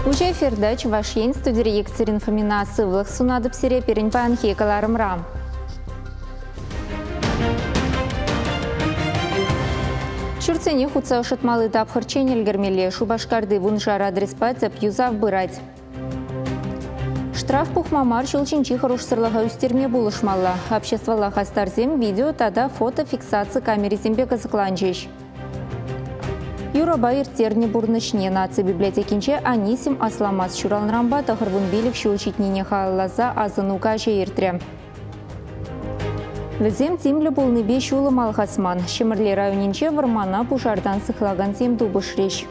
Уҫӑ эфирта Чӑваш Ен студире Екатерина Фомина сывлӑх сунатӑп сире пирӗн паянхи кӑларӑмра. Ҫуртсене хутса ӑшӑтмалли тапхӑрччен ӗлкӗрмелле. Шупашкарти вуншар адреспа тӗп юсав пырать. Штраф пухма мар ҫул ҫинчи хӑрушсӑрлӑха ӳстерме пулӑшмалла. Обществӑлла хастарсем видео тата фотофиксаци камерисемпе кӑсӑкланчӗҫ. Юрӑпа ирттернӗ пурнӑҫне наци библиотекинче Анисим Асламас ҫуралнӑранпа 95 ҫул ҫитнине халалласа асӑну каҫӗ иртрӗ. Вӗсем тимлӗ пулнипе ҫулӑм алхасман. Ҫӗмӗрле районӗнче вӑрмана пушартан сыхлакансем тупӑшрӗҫ.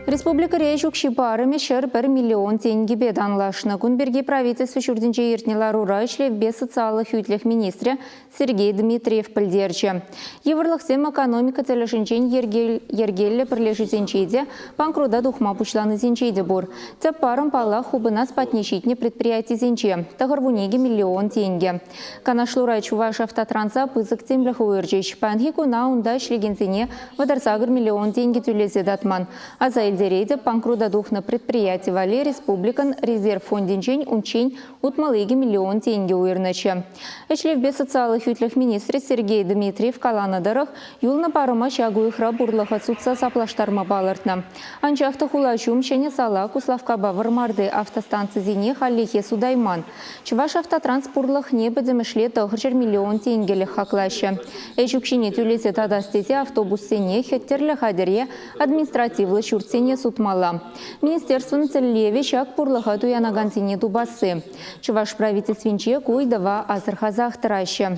Республикӑри ӗҫ укҫи парӑмӗ 101 миллион тенкӗпе танлашнӑ. Кун пирки правительство ҫуртӗнче иртнӗ ларура ӗҫлевпе социаллӑ хӳтлӗх министрӗ Сергей Дмитриев пӗлтерчӗ. Йывӑрлӑхсем экономика тӗлӗшӗнчен йӗркеллӗ пӗрлешӳсенче те, панкрута тухма пуҫланисенче те пур. Тӗп парӑм, паллах, хупӑнас патне ҫитнӗ предприятисенче – 92 миллион тенкӗ. Канашлура Чувашавтотранса пысӑк тимлӗх уйӑрчӗҫ. Паянхи куна унта ӗҫлекенсене 38 миллион тенкӗ тӳлесе татман. Аса илтеретӗп, панкрута тухнӑ предприяти валли республикӑн резерв фондӗнчен унччен 62 миллион тенкӗ уйӑрнӑччӗ. Ӗҫлевпе социаллӑ хӳтлӗх министрӗ Сергей Дмитриев каланӑ тӑрӑх, юлнӑ парӑма ҫак уйӑхра пурлӑха сутса саплаштарма палӑртнӑ. Анчах та хулаҫум Ҫӗнӗ Сала, Куславккапа Вӑрмарти автостанцисене хальлӗхе сутайман. Чӑвашавтотранс пурлӑхне пӗтӗмӗшле 900 миллион тенкӗлӗх хаклаҫҫӗ. Ӗҫ укҫине тӳлесе татас тесе автобуссене, тӗрлӗ хатӗре, административлӑ ҫуртсене сутмалла. Министерствӑн тӗллевӗ ҫак пурлӑха туянакансене тупасси. Чӑваш правительствинче ку ыйтӑва асӑрхасах тӑраҫҫӗ.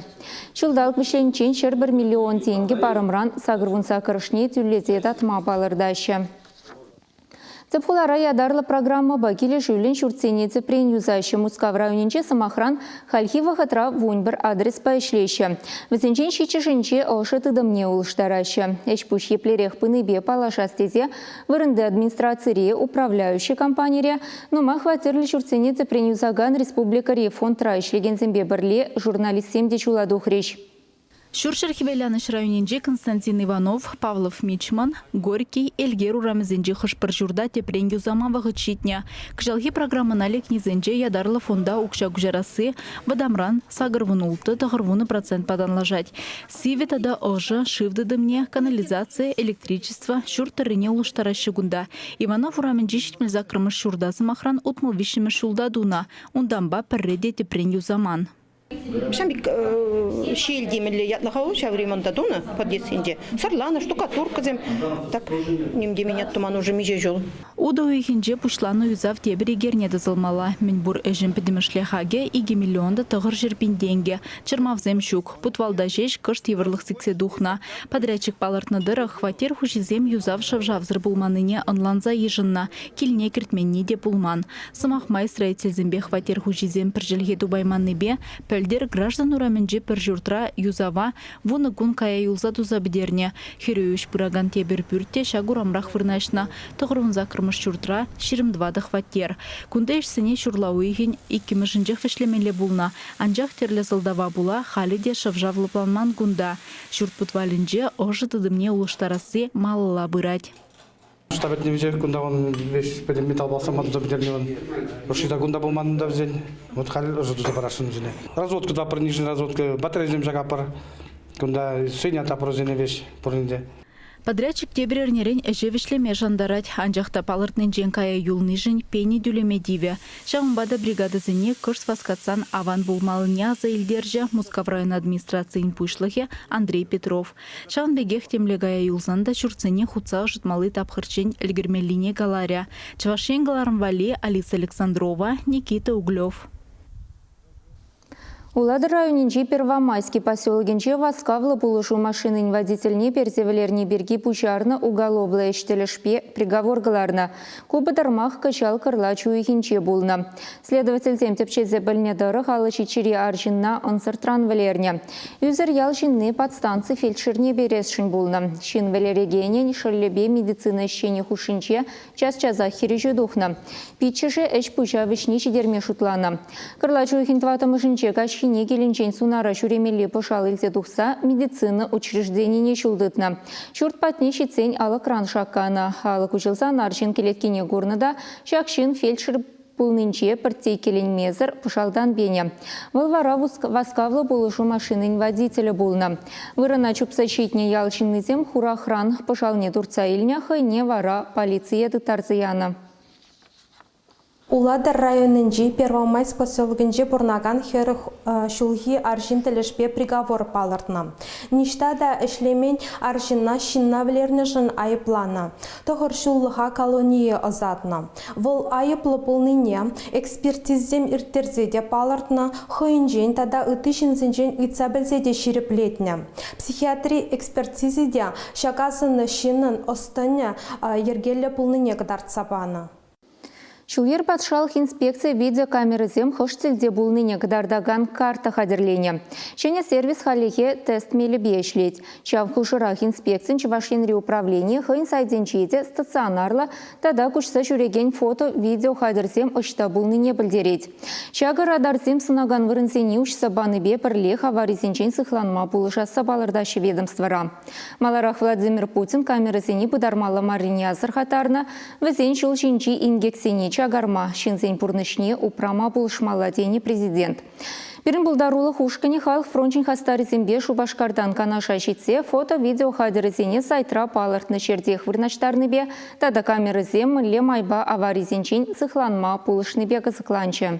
Ҫулталӑк вӗҫлениччен 101 миллион тенкӗ парӑмран 88-шне тӳлесе татма палӑртаҫҫӗ. Тӗп хулара ятарлӑ программӑпа килӗшӳллӗн ҫуртсене тӗпрен юсаҫҫӗ. Мускав районӗнче, сӑмахран, хальхи вӑхӑтра 11 адреспа ӗҫлеҫҫӗ. Вӗсенчен ҫиччӗшӗнче ӑшӑ тытӑмне улӑштараҫҫӗ. Ӗҫ-пуҫ еплерех пынипе паллашас тесе вырӑнти администрацире, управляющи компанире, нумай хваттерлӗ ҫуртсене тӗпрен юсакан республикӑри фондра ӗҫлекенсемпе пӗрле журналистсем те ҫула тухрӗҫ. Ҫурҫӗр Хӗвеланӑҫ районӗнчи Константин Иванов, Павлов Мичман, Горький, Эльгер урамӗсенчи хӑш-пӗр ҫурта тӗпрен юсама вӑхӑт ҫитнӗ. Кӑҫалхи программӑна лекнисенче ятарлӑ фонда укҫа куҫарасси вӑтамран 86 90 процентпа танлашать. Сивӗ тата ӑшӑ, шыв тытӑмне, канализаци, электричество, ҫурт тӑррине улӑштараҫҫӗ кунта. Иванов урамӗнчи 78-мӗш ҫурта, сӑмахран, 63-мӗш ҫулта тунӑ. Унтанпа пӗрре те тӗпрен юсаман. Ҫам пек ҫиелти мӗнле ятлӑ-ха ул ҫав ремонта тунӑ подъездсенче. Сӑрланӑ штукатуркӑсем. Так ним темен туман уже миҫе ҫул. Утӑ уйӑхӗнче пуҫланӑ юсав тепӗр икерне тӑсӑлмалла. Мӗнпур ӗҫӗн пӗтӗмӗшле хакӗ 2 миллион та 900 пин тенкӗ. Чӑрмавсем ҫук. Путвалта ҫеҫ кӑшт йывӑрлӑх сиксе тухнӑ. Подрядчик палӑртнӑ тӑрӑх, хваттер хуҫисем юсав шӑв-шавсӑр пулманнине ӑнланса йышӑннӑ, килне кӗртменни те пулман. Сӑмах май, строительсемпе хваттер хуҫисем пӗр чӗлхе тупайманнипе пӗлтӗр Граждан урамӗнчи пӗр ҫуртра юсава 10 кун кая юлса туса пӗтернӗ. Хӗрӳ ӗҫ пыракан тепӗр пӳрт те ҫак урамрах вырнаҫнӑ. 98-мӗш ҫуртра 24 хваттер. Кунти ӗҫсене ҫурла уйӑхӗн иккӗмӗшӗнчех вӗҫлемелле пулнӑ. Анчах тӗрлӗ сӑлтава пула халӗ те шӑв-шав лӑпланман кунта. Ҫурт путвалӗнче ӑшӑ тытӑмне улӑштарасси малалла пырать. Штаб пӗтнӗ кунта он весь пӗтӗм металл палсама туса пӗтернӗ он. Ӑшши та кунта пулман та вӗсен. Вот халь ӑшӑ туса парасшӑн вӗсене. Разводка тапӑр, нижний разводка, батарейсем ҫакапӑр. Кунта сыня тапӑрсене веҫ пурин те. Подрядчик тепӗр эрнерен ӗҫе вӗҫлеме шантарать, анчах та палӑртнинчен кая юлнишӗн пени тӳлеме тивӗ. Ҫавӑнпа та бригадӑсене кӑшт васкатсан аван пулмаллине аса илтерчӗ Мускав район администрацийӗн пуҫлӑхӗ Андрей Петров. Ҫавӑн пекех темле кая юлсан та ҫуртсене хутса ӑшӑтмалли тапхӑрччен ӗлкӗрмеллине каларӗ. Чӑваш Ен кӑларӑм валли Алиса Александрова, Никита Углев. Улатӑр районӗнчи Первомайски поселокӗнче васкавлӑ пулӑшу машинин водительне персе вӗлерни пирки пуҫарнӑ уголовлӑ ӗҫ тӗлӗшпе приговор кӑларнӑ. Ку пӑтӑрмах кӑҫал кӑрлач уйӑхӗнче пулнӑ. Следовательсем тӗпчесе пӗлнӗ тӑрӑх 57-ри арҫынна ӑнсӑртран вӗлернӗ. Ӳсӗр ял ҫынни подстанци фельдшерне пересшӗн пулнӑ. Ҫын вӗлерекенӗн шӑллӗпе медицина ӗҫченӗ хушшинче час-часах хирӗҫӳ тухнӑ. Пиччӗшӗ ӗҫ-пуҫа вӗҫне ҫитерме шутланӑ. Кӑрлач уйӑхӗн тӑваттӑмӗшӗнче каҫхи каҫхине килӗнчен сунара ҫӳремелли пӑшал илсе тухса медицина учрежденине ҫул тытнӑ. Ҫурт патне ҫитсен алӑкран шакканӑ. Алӑк уҫӑлсан арҫын кӗлеткине курнӑ та ҫак ҫын фельдшер пулнинче пӗртте иккӗленмесӗр пӑшалтан пенӗ. Вӑл вара васкавлӑ пулӑшу машинин водителӗ пулнӑ. Вырӑна чупса ҫитнӗ ял ҫыннисем хурахран пӑшалне туртса илнӗ, хӑйне вара полицие тыттарса янӑ. Улатӑр районӗнчи Первомайск поселокӗнче пурӑнакан 40 ҫулхи арҫын тӗлӗшпе приговор палӑртнӑ. Ниҫта та ӗҫлемен арҫынна ҫынна вӗлернӗшӗн айӑпланӑ. Тӑхӑр ҫуллӑха колоние ӑсатнӑ. Вӑл айӑплӑ пулнине экспертизсем ирттерсе те палӑртнӑ, хӑйӗнчен тата ытти ҫынсенчен ыйтса пӗлсе те ҫирӗплетнӗ. Психиатри экспертизи те ҫак асӑннӑ ҫыннӑн ӑс-тӑнӗ йӗркеллӗ пулнине кӑтартса панӑ. Ҫул-йӗр патшалӑх инспекцийӗ видеокамерӑсем хӑш тӗлте пулнине кӑтартакан карта хатӗрленӗ. Ҫӗнӗ сервис хальлӗхе тест мелӗпе ӗҫлет. Ҫав хушӑрах инспекцин Чӑваш Енри управленийӗ хӑйӗн сайтӗнче те стационарлӑ тата куҫса ҫӳрекен фото-видео хатӗрсем ӑҫта пулнине пӗлтерет. Ҫакӑ радарсем сӑнакан вырӑнсене уҫса панипе пӗрлех аварисенчен сыхланма пулӑшасса палӑртаҫҫӗ ведомствӑра. Маларах Владимир Путин камерӑсене пытармалла маррине асӑрхаттарнӑ, вӗсен ҫул ҫинчи инкексене чакарма, ҫынсен пурнӑҫне упрама пулӑшмалла тенӗ президент. Пирӗн пултарулӑх ушкӑнӗ халӑх фрончӗн хастарӗсемпе Шупашкартан Канаша ҫитсе фото-видео хатӗрӗсене сайтра палӑртнӑ ҫӗртех вырнаҫтарнипе тата камерӑсем мӗнле майпа аварисенчен сыхланма пулӑшнипе кӑсӑкланчӗ.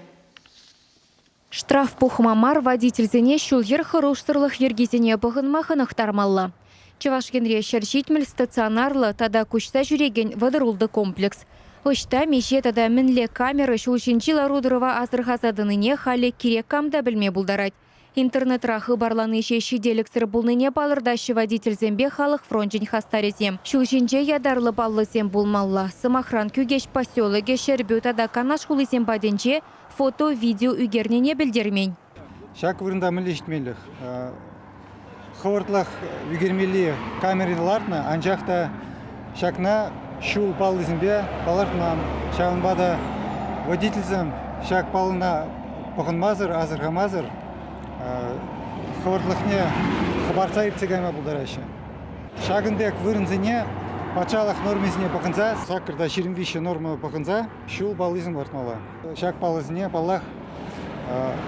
Штраф пухма мар, водительсене ҫул-йӗр хӑрушсӑрлӑх йӗркисене пӑхӑнма хӑнӑхтармалла. Чӑваш Енре 170 стационарлӑ тата куҫса ҫӳрекен 36 комплекс. Ӑҫта, миҫе тата мӗнле камера ҫул ҫинчи лару-тӑрӑва асӑрхаса тӑнине халӗ кирек кам та пӗлме пултарать. Интернетра хыпарлани ҫеҫ ҫителӗксӗр пулнине палӑртаҫҫӗ водительсемпе халӑх фрончӗн хастарӗсем. Ҫул ҫинче ятарлӑ паллӑсем пулмалла. Сӑмахран, Кӳкеҫ поселокӗ, Ҫӗрпӳ тата Канаш хулисем патӗнче фото-видео ӳкернине пӗлтермен. Ҫак вырӑнта мӗнле ҫитмеллех? Хӑвӑртлӑх ӳкермелли камери лартнӑ, анчах та ҫакна ҫул паллисемпе палӑртман. Ҫавӑнпа та водительсем ҫак паллӑна пӑхӑнмасӑр, асӑрхамасӑр хӑвӑртлӑхне хӑпартса иртсе кайма пултараҫҫӗ. Ҫакӑн пек вырӑнсене патшалӑх нормисене пӑхӑнса, саккӑрта 23 норма пӑхӑнса ҫул паллисем лартмалла. Ҫак паллӑсене, паллах,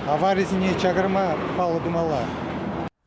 аварисене чакарма паллӑ тумалла.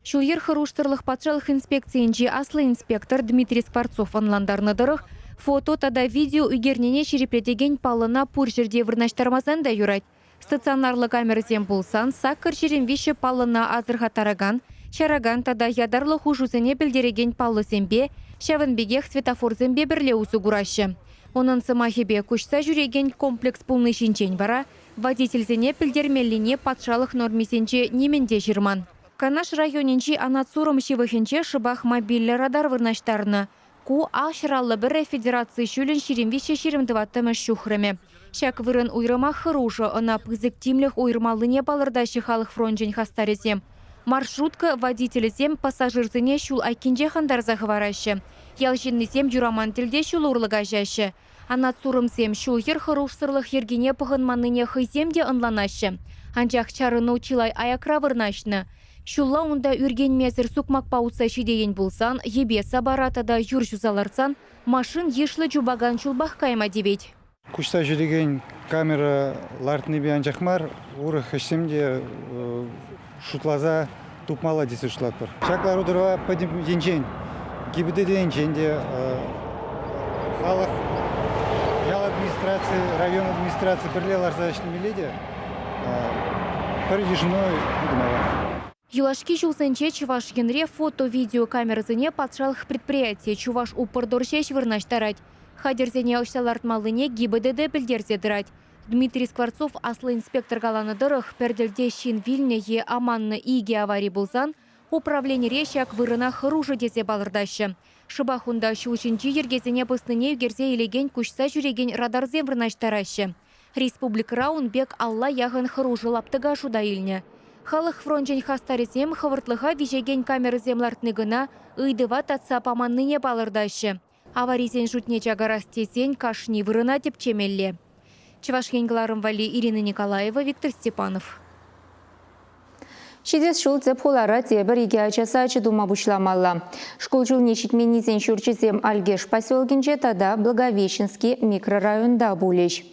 Ҫул-йӗр хӑрушсӑрлӑх патшалӑх инспекцийӗнчи аслӑ инспектор Дмитрий Скворцов ӑнлантарнӑ тӑрӑх, фото тата видео ӳкернине ҫирӗплетекен паллӑна пур ҫӗрте вырнаҫтармасан та юрать. Стационарлӑ камерӑсем пулсан саккӑр 23 паллӑна асӑрхаттаракан, чаракан тата ятарлӑ хушусене пӗлтерекен паллӑсемпе, ҫавӑн пекех светофорсемпе пӗрле усӑ кураҫҫӗ. Унӑн сӑмахӗпе, куҫса ҫӳрекен комплекс пулни ҫинчен вара водительсене пӗлтермеллине патшалӑх нормисенче нимӗн те ҫырман. Канаш районӗнчи Анат Сурӑм ҫывӑхӗнче шӑпах мобильлӗ радар вырнаҫтарнӑ. Ку 151 федераци ҫулӗн 23 24-мӗш ҫухрӑмӗ. Ҫак вырӑн уйрӑмах хӑрушӑ, ӑна пысӑк тимлӗх уйӑрмаллине палӑртаҫҫӗ халӑх фрончӗн хастарӗсем. Маршрутка водителӗсем пассажирсене ҫул айккинчех антарса хӑвараҫҫӗ. Ял ҫыннисем юраман тӗлте ҫул урлӑ каҫаҫҫӗ. Анат Сурӑмсем ҫул-йӗр хӑрушсӑрлӑх йӗркине пӑхӑнманнине хӑйсем те ӑнланаҫҫӗ. Анчах чарӑну чылай аякра вырнаҫнӑ. Ҫулла унта ӳркенмесӗр сукмакпа утса ҫитеен пулсан, йӗпе-сапара тата юр ҫуса лартсан машин йышлӑ чупакан ҫулпах кайма тивет. Куҫса ҫӳрекен камера лартнипе анчах мар, урӑх ӗҫсем те шутласа тупмалла тесе шутлатпӑр. Ҫак лару-тӑрӑва пӗтӗм енчен, ГИБДД енчен те халӑх, ял администраци, район администраци пӗрле ларса ӗҫлемелле те пӗр йышӑну тумалла. Юлашки ҫулсенче Чӑваш Енре фото-видеокамерӑсене патшалӑх предприятийӗ Чувашупрдор ҫеҫ вырнаҫтарать. Хатӗрсене ӑҫта лартмаллине ГИБДД пӗлтерсе тӑрать. Дмитрий Скворцов аслӑ инспектор каланӑ тӑрӑх, пӗр тӗлте ҫын вилнӗ е аманнӑ икӗ авари пулсан управленире ҫак вырӑна хӑрушӑ тесе палӑртаҫҫӗ. Шӑпах унта ҫул ҫинчи йӗркесене пӑснине ӳкерсе илекен куҫса ҫӳрекен радарсем вырнаҫтараҫҫӗ. Республикӑра ун пек алла яхӑн хӑрушӑ лаптӑка шута илнӗ. Халӑх фрончӗн хастарӗсем хӑвӑртлӑха виҫекен камерӑсем лартни кӑна ыйтӑва татса паманнине палӑртаҫҫӗ. Аварисен шутне чакарас тесен кашни вырӑна тӗпчемелле. Чӑваш Ен кӑларӑм валли Ирина Николаева, Виктор Степанов. Ҫитес ҫул тӗп хулара тепӗр икӗ ача сачӗ тума пуҫламалла. Шкул ҫулне ҫитменнисен ҫурчӗсем Алькеш поселокӗнче тата Благовещенски микрорайонта пулӗҫ.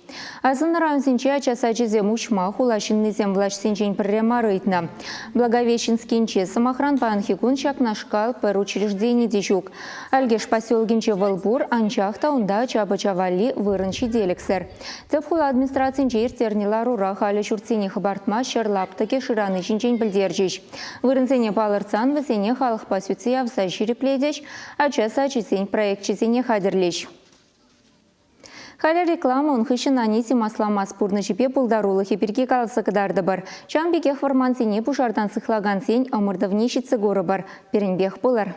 Асӑннӑ районсенче ача сачӗсем уҫма хула ҫыннисем влаҫсенчен пӗрре мар ыйтнӑ. Благовещенскинче, сӑмахран, паянхи кун ҫакнашкал пӗр учреждени те ҫук. Алькеш поселокӗнче вӑл пур, анчах та унта ача-пӑча валли вырӑн ҫителӗксӗр. Тӗп хула администрацинче ирттернӗ ларура халӗ ҫуртсене хӑпартма ҫӗр лаптӑкӗ шырани ҫинчен пӗлтерчӗҫ. Вырӑнсене палӑртсан вӗсене халӑхпа сӳтсе явса ҫирӗплетӗҫ, ача сачӗсен проекчӗсене хатӗрлӗҫ. Халӗ реклама, ун хыҫҫӑн Анисим Асламас пурнӑҫӗпе пултарулӑхӗ пирки каласа кӑтартӑпӑр. Ҫавӑн пекех вӑрмансене пушартан сыхлакансен ӑмӑртӑвне ҫитсе курӑпӑр. Пирӗнпех пулӑр.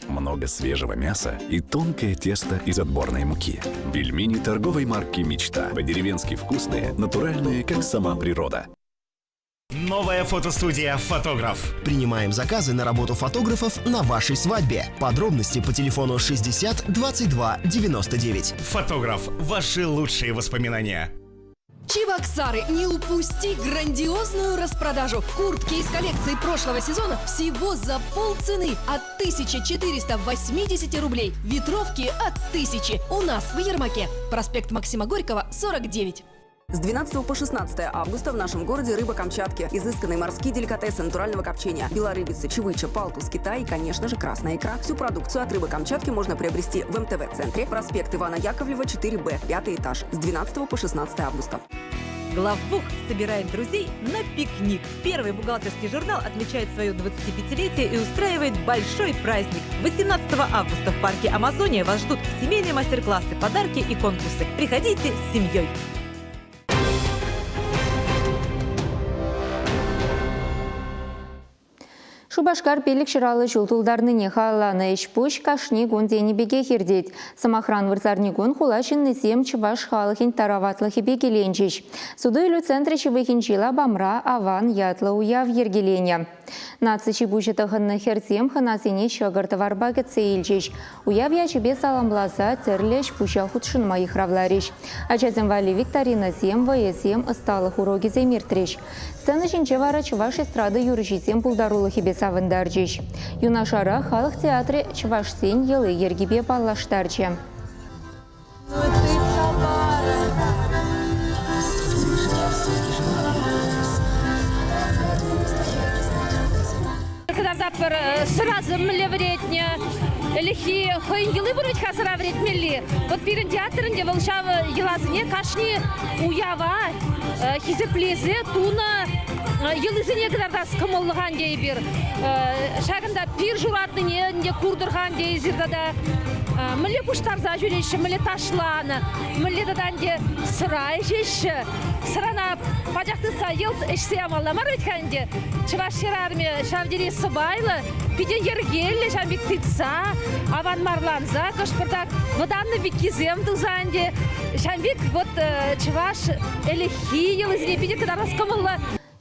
Много свежего мяса и тонкое тесто из отборной муки. Пельмени торговой марки «Мечта». По-деревенски вкусные, натуральные, как сама природа. Новая фотостудия «Фотограф». Принимаем заказы на работу фотографов на вашей свадьбе. Подробности по телефону 60 22 99. «Фотограф». Ваши лучшие воспоминания. Чебоксары, не упусти грандиозную распродажу. Куртки из коллекции прошлого сезона всего за полцены от 1480 рублей. Ветровки от 1000. У нас в Ермаке. Проспект Максима Горького, 49. С 12 по 16 августа в нашем городе рыба Камчатки. Изысканные морские деликатесы натурального копчения. Белорыбица, чавыча, палтус, кита и, конечно же, красная икра. Всю продукцию от рыбы Камчатки можно приобрести в МТВ-центре. Проспект Ивана Яковлева, 4Б, пятый этаж. С 12 по 16 августа. Главбух собирает друзей на пикник. Первый бухгалтерский журнал отмечает свое 25-летие и устраивает большой праздник. 18 августа в парке Амазония вас ждут семейные мастер-классы, подарки и конкурсы. Приходите с семьей. Шупашкар пилӗк ҫураллӑ ҫул тултарнине халалланӑ ӗҫ-пуҫ кашни кун тенӗ пекех иртет. Сӑмахран, вырсарни кун хула ҫыннисем чӑваш халӑхӗн тараватлӑхӗпе киленчӗҫ. Суту-илӳ центрӗ ҫывӑхӗнчи лапамра Аван ятлӑ уяв йӗркеленӗ. Наци ҫи-пуҫӗ тӑхӑннӑ хӗрсем хӑнасене ҫӑкӑр-тӑварпа кӗтсе илчӗҫ. Уяв ячӗпе саламласа тӗрлӗ ӗҫ-пуҫа хутшӑнма йыхравларӗҫ. Ачасем валли викторинӑсем, вӑйӑсем, ӑсталӑх урокӗсем иртрӗҫ. Сцена ҫинче вара чӑваш эстрада юрӑҫисем пултарулӑхӗпе савӑнтарчӗҫ. Юнашарах халӑх театрӗ чӑвашсен йӑли-йӗркипе паллаштарчӗ. Кӑтартатпӑр сӑрасем мӗнле вӗретнӗ, ӗлӗкхи хӑйӗн йӑли пур вӗт-ха сӑра вӗретмелли. Вот пирӗн театр ӗнтӗ вӑл ҫав йӑласене кашни уява хисеплесе тунӑ йӑлисене кӑтартас кӑмӑллӑ-ха ӗнтӗ эпир. Ҫакӑнта пир шуратнине ӗнтӗ куртӑр-ха ӗнтӗ эсир тата. Мӗнле пуҫтарса ҫӳреҫҫӗ, мӗнле ташланӑ, мӗнле тата ӗнтӗ сӑра ӗҫеҫҫӗ. Сӑрана пачах тытса йӑлт ӗҫсе ямалла мар вӗт-ха ӗнтӗ. Чӑваш хӗрарӑмӗ ҫав тери сӑпайлӑ, питӗ йӗркеллӗ ҫав пек тытса, аванмарланса, кӑшт-пӑртак вӑтаннӑ пеккисем туса ӗнтӗ. Ҫав пек вот чӑваш ӗлӗкхи йӑлисене питӗ кӑтартас кӑмӑллӑ.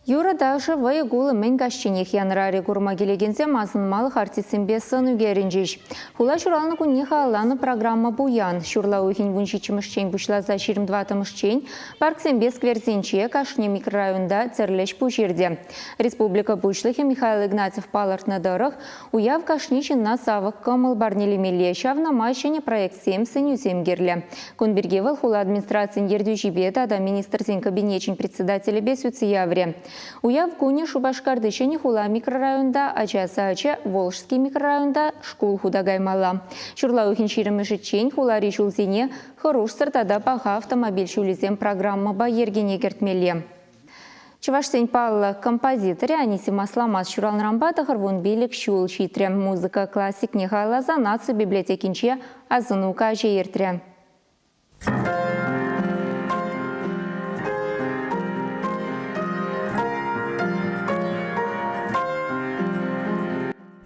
Юрӑ-ташӑ, вӑйӑ-кулӑ мӗн каҫченех янрарӗ. Курма килекенсем асӑнмалӑх артистсемпе сӑн ӳкерӗнчӗҫ. Хула ҫуралнӑ кунне халалланӑ программа пуян. Ҫурла уйӑхӗн 17-мӗшчен пуҫласа 24-мӗшчен парксемпе скверсенче кашни микрорайонта тӗрлӗ ӗҫ-пуҫ иртӗ. Республика Пуҫлӑхӗ Михаил Игнатьев палӑртнӑ тӑрӑх, уяв кашни ҫынна савӑк кӑмӑл парнелемелле, ҫавна май ҫӗнӗ проектсем, сӗнӳсем кирлӗ. Кун пирки вӑл хула администрацийӗн ертӳҫипе тата Министрсен Кабинечӗн председателӗпе сӳтсе яврӗ. Уяв кунӗ Шупашкарти Ҫӗнӗ хула микрорайонта ача сачӗ, Волжский микрорайонта шкул хута каймалла. Ҫурла уйӑхӗн ҫирӗмӗшӗччен хулари ҫулсене Хӑрушсӑр тата паха автомобиль ҫулӗсем программӑпа йӗркене кӗртмелле. Чӑвашсен паллӑ композиторӗ Анисим Асламас ҫуралнӑранпа 95 ҫул ҫитрӗ. Музыка классикне халалласа наци библиотекинче асӑну каҫӗ иртрӗ.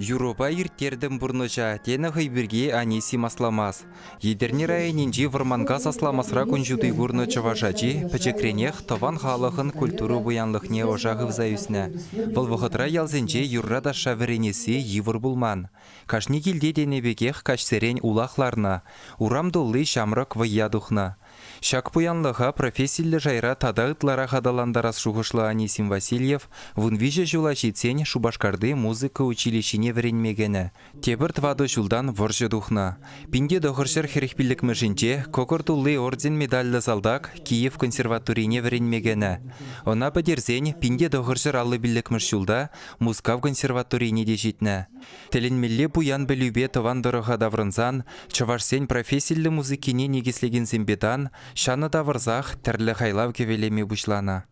Юрӑпа ирттертӗм пурнӑҫа, тенӗ хӑй пирки Анисим Асламас. Етӗрне районӗнчи Вӑрманкас Асламасра кун ҫути курнӑ чӑваш ачи пӗчӗкренех тӑван халӑхӑн культура пуянлӑхне ӑша хывса ӳснӗ. Вӑл вӑхӑтра ялсенче юрра-ташша вӗренесси йывӑр пулман. Кашни килте тенӗ пекех каҫсерен улах ларнӑ, урам тулли ҫамрӑк вӑййа тухнӑ. Ҫак пуянлӑха профессиллӗ шайра тата ытларах аталантарас шухӑшлӑ Анисим Васильев 13 ҫула ҫитсен Шупашкарти музыка училищине вӗренме кӗнӗ. Тепӗр тӑватӑ ҫултан вӑрҫӑ тухнӑ. 1945-мӗшӗнче кӑкӑр тулли орден медальлӗ салтак Киев консерваторине вӗренме кӗнӗ. Ӑна пӗтерсен 1955 ҫулта Мускав консерваторине те ҫитнӗ. Тӗлӗнмелле пуян пӗлӳпе тӑван тӑрӑха таврӑнсан чӑвашсен профессиллӗ музыкине никӗслекенсемпе тан ҫанӑ тавӑрсах тӗрлӗ хайлав кӗвӗлеме пуҫланӑ.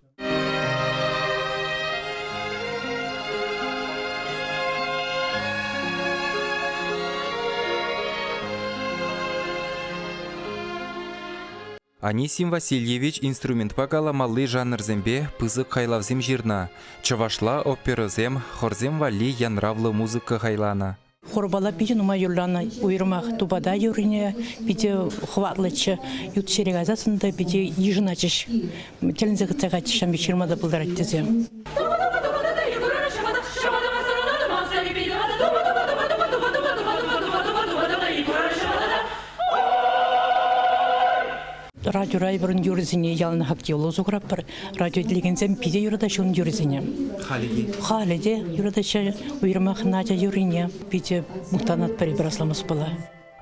Анисим Васильевич инструментпа каламалли жанрсемпе пысӑк хайлавсем ҫырнӑ, чӑвашла оперӑсем, хорсем валли янравлӑ музыка хайланӑ. Хорпала питӗ нумай юрланӑ, уйрӑмах тупата юррине питӗ хӑватлӑччӗ. Ют ҫӗре кайсассӑн та питӗ йышӑнатчӗҫ. Тӗлӗнсе хытса кайчӗҫ, ҫавӑн пек ҫырма та пултарать тесе. Радиора эпир ун юрӑсене яланах активлӑ усӑ куратпӑр. Радио итлекенсем питӗ юратаҫҫӗ ун юррисене. Халӗ те? Халӗ те юратаҫҫӗ. Уйрӑмах Надя юррине питӗ мухтанатпӑр эпир Асламаспала.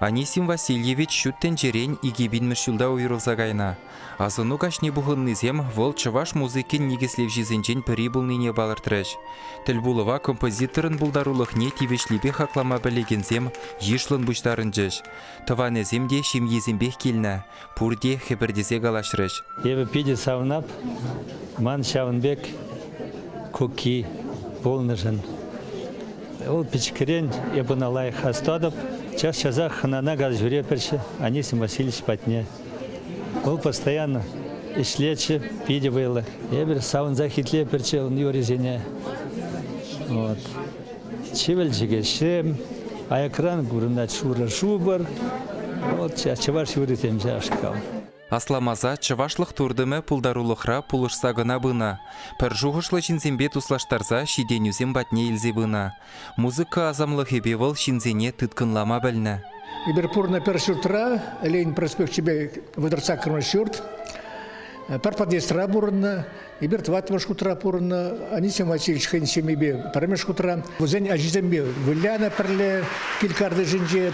Анисим Васильевич ҫут тӗнчерен 2000-мӗш ҫулта уйрӑлса кайнӑ. Асӑну каҫне пухӑннисем вӑл чӑваш музыкин никӗслевҫисенчен пӗри пулнине палӑртрӗҫ. Тӗлпулӑва композиторӑн пултарулӑхне тивӗҫлипе хаклама пӗлекенсем йышлӑн пуҫтарӑнчӗҫ. Тӑванӗсем те ҫемйисемпех килнӗ, пурте хӗпӗртесе калаҫрӗҫ. Эпӗ питӗ савӑнап, ман ҫавӑн пек кукки пулнӑшӑн. Вӑл пӗчӗкрен эп ӑна лайӑх астӑватӑп. Час-часах хӑнана калаҫуре пӗрчӗ Анисим Васильевич патне. Вӑл постоянно ӗҫлетчӗ, питӗ вӑйлӑ. Эпир савӑнсах итлетпӗрччӗ ун юррисене. Вот. Чӗвӗл-чӗкеҫсем, аякран курӑнать шурӑ шупӑр. Вот чӑваш юррисем ҫавашкал. Асламаса чӑвашлӑх туртӑмӗ пултарулӑхра пулӑшса кӑна пынӑ. Пӗр шухӑшлӑ ҫынсемпе туслаштарса ҫитӗнӳсем патне илсе пынӑ. Музыка асамлӑхӗпе вӑл ҫынсене тыткӑнлама пӗлнӗ. Эпир пурӑннӑ пӗр ҫуртра, Ленин проспекчӗпе 38-мӗш ҫурт, пӗр подъездра пурӑннӑ. Эпир тӑваттӑмӗш хутра пурӑннӑ. Анисим Васильевич хӑйӗн ҫемйипе пӗрремӗш хутра. Вӗсен ачисемпе вылянӑ пӗрле кил картишӗнче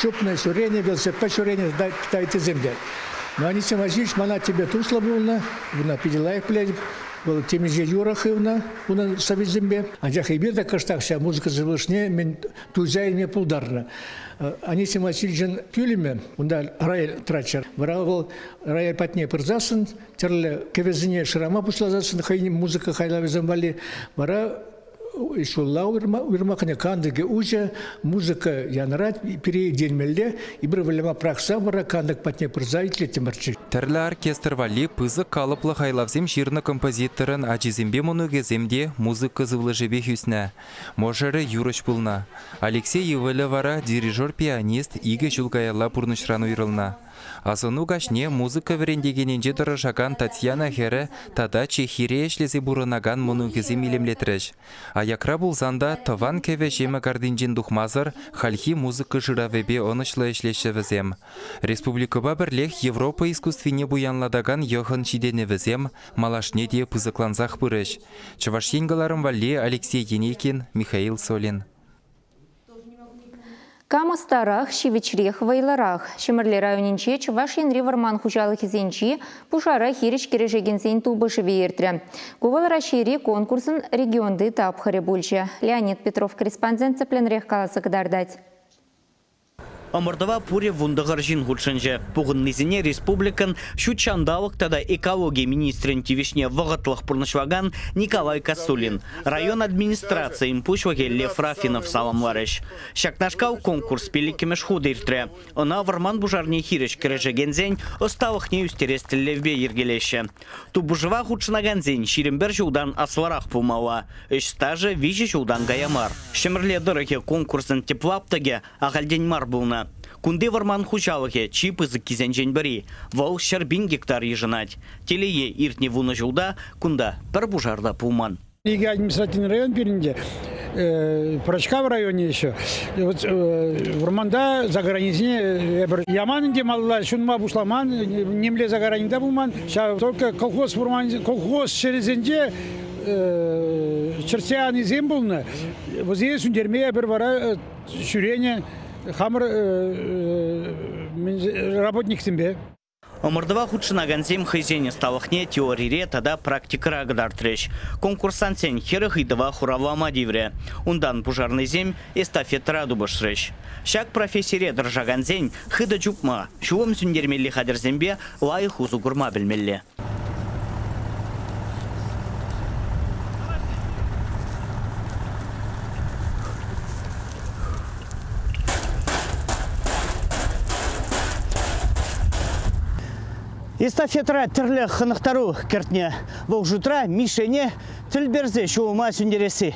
чупнӑ, ҫӳренӗ, велосипедпа ҫӳренӗ тата ыттисем те. Но Анисим Васильевич мана тебе туслӑ пулнӑ, ӑна питӗ лайӑх пӗлетӗп. Вӑл темиҫе юрӑ хывнӑ унӑн сӑввисемпе. Анчах эпир те кӑштах ҫав музыка сывлӑшне мӗн туйса илме пултарнӑ. Анисим Васильевичӑн пӳлӗмӗ унта рояль тӑратчӗ. Вара вӑл рояль патне пырсассӑн тӗрлӗ кӗвӗсене шырама пуҫласассӑн хӑйӗн музыка хайлавӗсем валли вара ҫулла уйрӑма кӗнӗ кантӑкӗ уҫӑ, музыка янӑрать, пире итлемелле, эпир выляма пӑрахса вара кантӑк патне пырса итлеттӗмӗрччӗ. Тӗрлӗ оркестр валли пысӑк калӑплӑ хайлавсем ҫырнӑ композиторӑн ачисемпе мӑнукӗсем те музыка сывлӑшӗпех ӳснӗ. Мӑшӑрӗ юрӑҫ пулнӑ. Алексей ывӑлӗ вара дирижер-пианист икӗ ҫул каялла пурнӑҫран уйрӑлнӑ. Асӑну каҫне музыка вӗрентекенӗнче тӑрӑшакан Татьяна хӗрӗ тата Чехире ӗҫлесе пурӑнакан мӑнукӗсем илемлетрӗҫ. Аякра пулсан та тӑван кӗвӗ-ҫемӗ картинчен тухмасӑр хальхи музыка шыравӗпе ӑнӑҫлӑ ӗҫлеҫҫӗ вӗсем. Республикӑпа пӗрлех Европа искусствине пуянлатакан йӑхӑн ҫитӗнӗвӗсем малашне те пысӑклансах пырӗҫ. Чӑваш Ен кӑларӑм валли Алексей Енейкин, Михаил Солин. Кам ӑстарах, ҫивӗчрех, вӑйлӑрах. Ҫӗмӗрле районӗнче Чӑваш Енри вӑрман хуҫалӑхӗсенчи пушара хирӗҫ кӗрешекенсен тупӑшӑвӗ иртрӗ. Ку вӑл Раҫҫейри конкурсӑн регионти тапхӑрӗ пулчӗ. Леонид Петров корреспондент тӗплӗнрех каласа кӑтартать. Ӑмӑртӑва пурӗ 19 ҫын хутшӑнчӗ. Пухӑннисене республикӑн ҫут ҫанталӑк тата экологи министрӗн тивӗҫне вӑхӑтлӑх пурнӑҫлакан Николай Косулин, район администрацийӗн пуҫлӑхӗ Лев Рафинов саламларӗҫ. Ҫакнашкал конкурс пиллӗкмӗш хут иртрӗ. Ӑна вӑрман пушарне хирӗҫ кӗрешекенсен ӑсталӑхне ӳстерес тӗллевпе йӗркелеҫҫӗ. Тупӑшӑва хутшӑнакансен 21 ҫултан аслӑрах пулмалла. Ӗҫ стажӗ виҫӗ ҫултан кая мар. Ҫӗмӗрле тӑрӑхӗ конкурсӑн тӗп лаптӑкӗ ахальтен мар пулнӑ. Кунти вӑрман хуҫалӑхӗ чи пысӑккисенчен пӗри. Вӑл 100 000 гектар йышӑнать. Телее, иртнӗ вунӑ ҫулта кунта пӗр пушар та пулман. Икӗ административный район пирӗнте. Пӑрачкав районӗ еще. Вот вӑрманта загорание эпир яман ӗнтӗ малалла ҫунма пуҫламан, нимле загорание та пулман. Ҫав только колхоз вӑрман колхоз ҫӗрӗсенче чӗртсе анисем пулнӑ. Вӗсене сӳнтерме эпир вара ҫӳренӗ хамӑр работниксемпе. Ӑмӑртӑва хутшӑнакансем хӑйсен ӑсталӑхне теорире тата практикӑра кӑтартрӗҫ. Конкурсантсен 40 ыйтӑва хуравлама тиврӗ. Унтан пушарнӑйсем эстафетӑра тупӑшрӗҫ. Ҫак профессире тӑрӑшакансен хытӑ чупма, ҫулӑм сӳнтермелли хатӗрсемпе лайӑх усӑ курма пӗлмелле. Эстафетӑра тӗрлӗ хӑнӑхтару кӗртнӗ. Вӑл шутра мишене тӗл персе ҫулӑма сӳнтересси.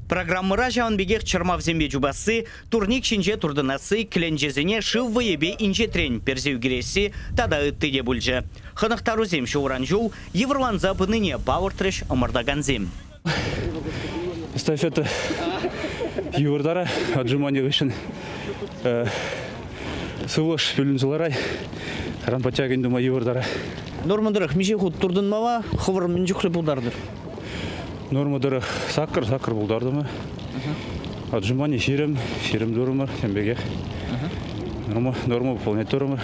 Программӑра ҫавӑн пекех чӑрмавсемпе чупасси, турник ҫинче туртӑнасси, кӗленчесене шыв вӑйӗпе инҫетрен персе ӳкересси тата ытти те пулчӗ. Хӑнӑхтарусем ҫулран-ҫул йывӑрланса пынине палӑртрӗҫ ӑмӑртакансем. Эстафета йывӑртара отжимани хыҫҫӑн сывлӑш пӳлӗнсе ларать. Ран подтягивание тума йывӑртара. Норма тӑрӑх миҫе хут туртӑнмалла? Хӑвӑр мӗн чухлӗ пултартӑр? Норма тӑрӑх саккӑр пултартӑмӑр. Отжимани 20, 20 турӑмӑр, тем пекех. Норма, норма выполнять турӑмӑр.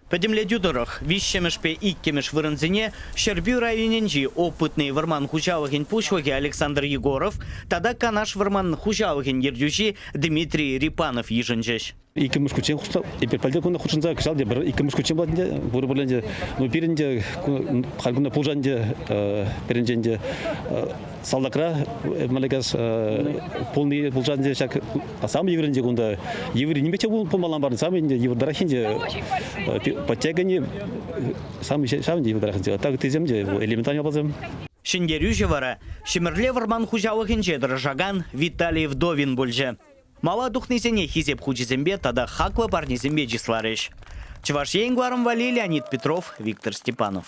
Пӗтӗмлетӳ тӑрӑх, виҫҫӗмӗшпе иккӗмӗш вырӑнсене Ҫӗрпӳ районӗнчи Опытный вӑрман хуҫалӑхӗн пуҫлӑхӗ Александр Егоров тата Канаш вӑрман хуҫалӑхӗн ертӳҫи Дмитрий Рипанов йышӑнчӗҫ. Иккӗмӗш хутчен эпир пӗлтӗр кунта хутшӑнса кӑҫал тепӗр иккӗмӗш хутчен пулать ӗнтӗ, пур пӗрле ӗнтӗ. Ну, пирӗн те халь кунта пулсан ӗнтӗ пирӗнчен те салтакра мӗнле пулни пулсан ӗнтӗ ҫак Сам йывӑрӗнче кунта йывӑр нимпе те пулмалла мар, сам ӗнтӗ йывӑртараххинче подтягивание сам ҫавӑн йывӑртараххинче. Так ыттисем те элементарный япаласем. Ҫӗнтерӳҫӗ вара Ҫӗмӗрле вӑрман хуҫалӑхӗнче тӑрӑшакан Виталий Вдовин пулчӗ. Мала тухнисене Хисеп хучӗсемпе тата хаклӑ парнесемпе чысларӗҫ. Чӑваш Ен кӑларӑм валли Леонид Петров, Виктор Степанов.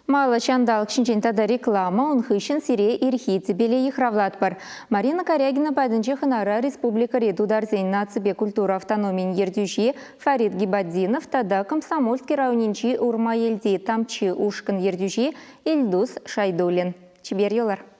Маллӑ ҫанталӑк ҫинчен тата реклама, ун хыҫҫӑн сире ирхи тӗпеле йыхравлатпӑр. Марина Карягина патӗнче хӑнара республикӑри тутарсен наципе культура автономийӗн ертӳҫи Фарид Гибатдинов тата Комсомольски районӗнчи Урмаелти Тамчи ушкӑн ертӳҫи Ильдус Шайдуллин. Чипер юлӑр.